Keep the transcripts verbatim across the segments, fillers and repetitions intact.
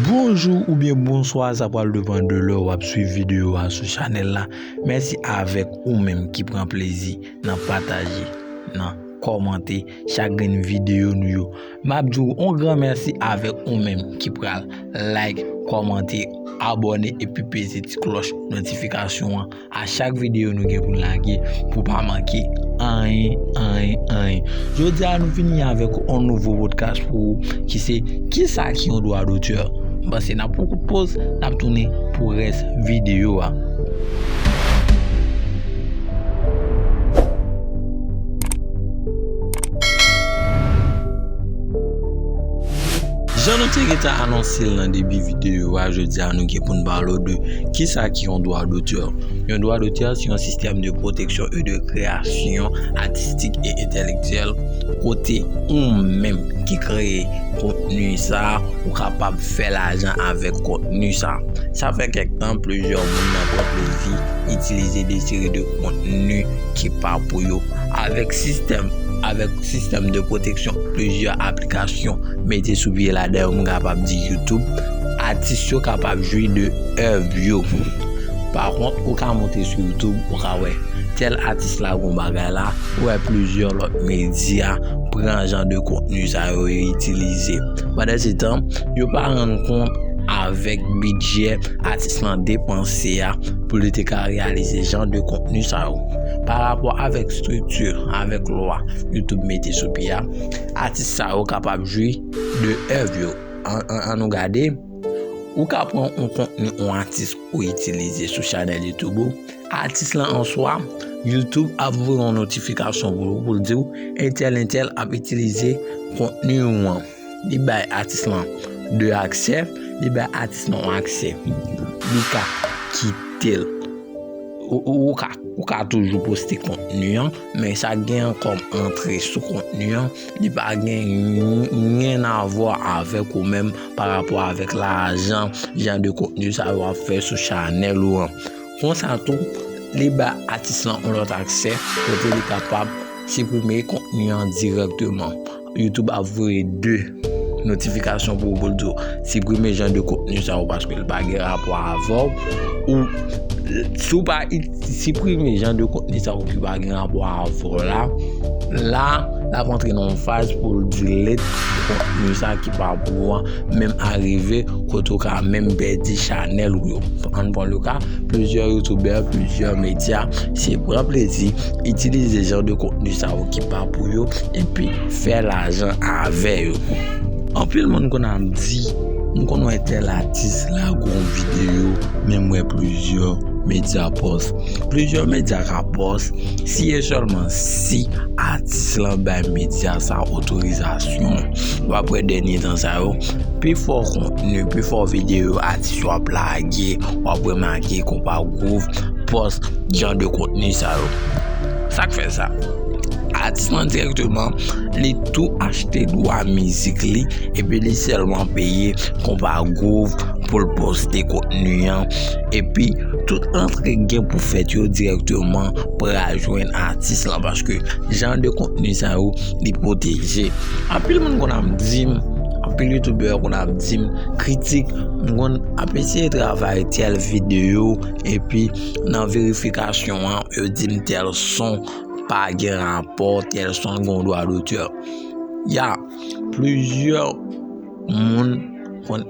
Bonjou oubyen bonswa, sa pral depann de lè w ap swiv videyo a sou chanèl la. Mèsi avèk ou menm ki pran plezi nan pataje, nan kòmante chak grenn videyo nou yo. M ap di w yon gran mèsi avèk ou menm ki pral like, kòmante, abòne epi peze ti klòch notifikasyon an a chak videyo nou gen pou n lage pou w pa manke anyen, anyen, anyen. Jodi a nou vini avèk yon nouvo podcast pou ou ki se kisa ki yon dwa dotè. M panse n ap pran kout poz, n ap tounen pou rès videyo a. Jan nou te gentan anonse l nan debi videyo a, jodi a nou gen pou n pale w de kisa ki yon dwa dotè. Yon dwa dotè se yon sistèm de pwoteksyon e de kreyasyon atistik e entèlektyèl kote ou menm ki kreye kontni sa a, ou kapab fè lajan avèk kontni sa a. Sa fè kèk tan, plizyè moun nan pran plezi itilize de seri de kontni ki pa pou yo. Avèk sistèm, avèk sistèm de pwoteksyon plizyè aplikasyon mete sou pye, ladèyè m kapab di YouTube, atis yo kapab jwi de èv yo. Pa kont, ou ka monte sou YouTube, ou ka wè tèl atis la gon bagay la, ou wè plizyè lòt medya pran jan de kontni sa yo, yo itilize. Pandansetan, yo pa rann kont avèk bidjè atis lan depanse a pou li te ka reyalize jan de kontni sa yo. Pa rapò avèk estrikti, avèk lwa YouTube mete sou pye a, atis sa yo kapab jwi de èv yo. An, an, an nou gade, ou ka pran yon kontni yon atis ou itilize sou chanèl YouTube ou. Atis lan an swa, YouTube ap voye yon notifikasyon pou ou, pou l di w entèl, entèl ap itilize kontni ou an. Li bay atis lan de aksè, li bay atis lan yon aksè. Li ka kite l. Ou, ou, ou ka, ou ka toujou poste kontni an, men sa gen kòm antre sou kontni an, li pa gen anyen a vwa avèk ou menm pa rapò avèk lajan jan de kontni sa yo ap fè sou chanèl ou an. Konsa tou, li ba atis lan yon lòt aksè kote li kapab siprime kontni an dirèkteman. YouTube ap voye de notifikasyon pou ou, pou l di w siprime jan de kontni sa yo paske l pa gen rapò avè w. Ou, si w pa it-, siprime jan de kontni sa yo ki pa gen rapò avè w la, la, l ap antre nan yon faz pou l delete kontni sa ki pa pou ou an, menm arive kote w ka menm pèdi chanèl ou yo. Ann pran le ka, plizyè youtubè, plizyè medya, se pran plezi itilize jan de kontni sa yo ki pa pou yo, epi fè lajan avè yo. Anpil moun konn ap di, "M konn wè tèl atis lage yon videyo, men m wè plizyè medya pòs." Plizyè medya ka pòs, si e sèlman si atis lan bay medya sa otorizasyon. W ap wè dènye tan sa yo, pifò kontni, pifò videyo atis yo ap lage, w ap remake Konpa Gwouv pòs jan de kontni sa yo. Sa k fè sa? Atis lan dirèkteman, li tou achte dwa mizik li, epi li sèlman peye Konpa Gwouv pou l poste kontni an. Epi, tout rantre gen pou fèt yo dirèkteman pral jwenn atis lan, paske jan de kontni sa yo, li pwoteje. Anpil moun konn ap di m, anpil youtubè konn ap di m, kritik, m konn ap eseye travay tèl videyo, epi nan verifikasyon an, yo di m tèl son pa gen rapò, tèl son gen yon dwa dotè. Ya, plizyè moun konn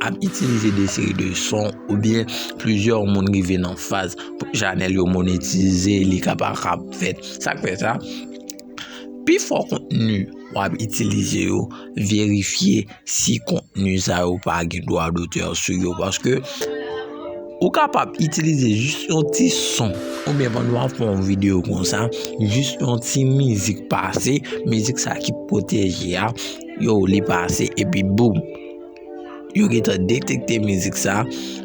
ap itilize de seri de son, oubyen plizyè moun rive nan faz pou chanèl yo monetize, li ka pa ka fèt. Sa k fè sa? Pifò kontni w ap itilize yo, verifye si kontni sa yo pa gen dwa dotè sou yo, paske ou kapab itilize jis yon ti son, oubyen pandan w ap fè yon videyo konsa, jis yon ti mizik pase, mizik sa ki pwoteje a, yo, li pase, epi boum, yo gentan detekte mizik sa,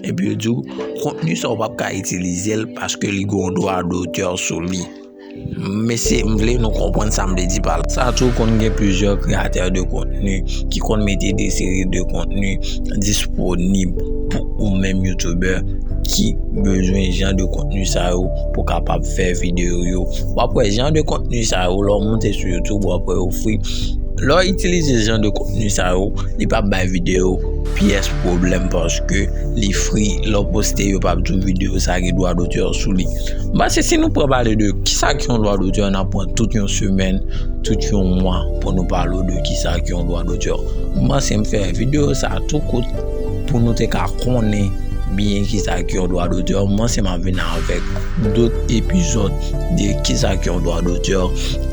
epi yo di w, kontni sa w p ap ka itilize l paske li gen yon dwa dotè sou li. Mesye, m vle nou konprann sa m vle di pa la. Sa tou konn gen plizyè kreyatè de kontni ki konn mete de seri de kontni disponib pou ou menm youtubè ki bezwen jan de kontni sa yo pou kapab fè videyo yo. W ap wè jan de kontni sa yo, lè w moute sou YouTube, w ap wè yo ofri Lè w itilize jan de kontni sa yo, li p ap bay videyo pyès pwoblèm paske li free. Lè w poste, yo p ap di w videyo sa gen dwa dotè sou li. M panse si nou pran pale de kisa ki yon dwa dotè, n ap pran tout yon semèn, tout yon mwa pou nou pale w de kisa ki yon dwa dotè. M panse m fè videyo sa tou kout pou nou te ka konnen byen kisa ki yon dwa dotè. M panse m ap vin avèk dòt epizòd de kisa ki yon dwa dotè,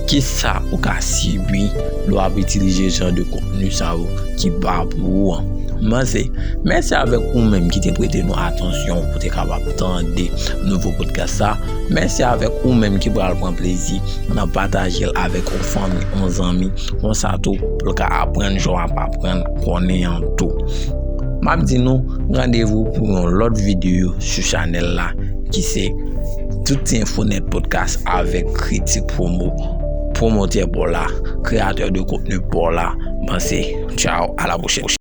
kisa ou ka sibi lè w ap itilize jan de kontni sa yo ki pa pou ou an. M panse, mèsi avèk ou menm ki te prete nou atansyon pou te kapab tande nouvo podcast sa. Mèsi avèk ou menm ki pral pran plezi nan pataje l avèk yon fanmi, yon zanmi, konsa tou pou l ka aprann jan w ap aprann konnen an tou. M ap di nou randevou pou yon lòt videyo sou chanèl la ki se Tout Ti Enfo Nèt Podcast avèk Kritik Promo, pwomotè pa w la, kreyatè de kontni pa w la. M panse, tchaw, a la pwochèn.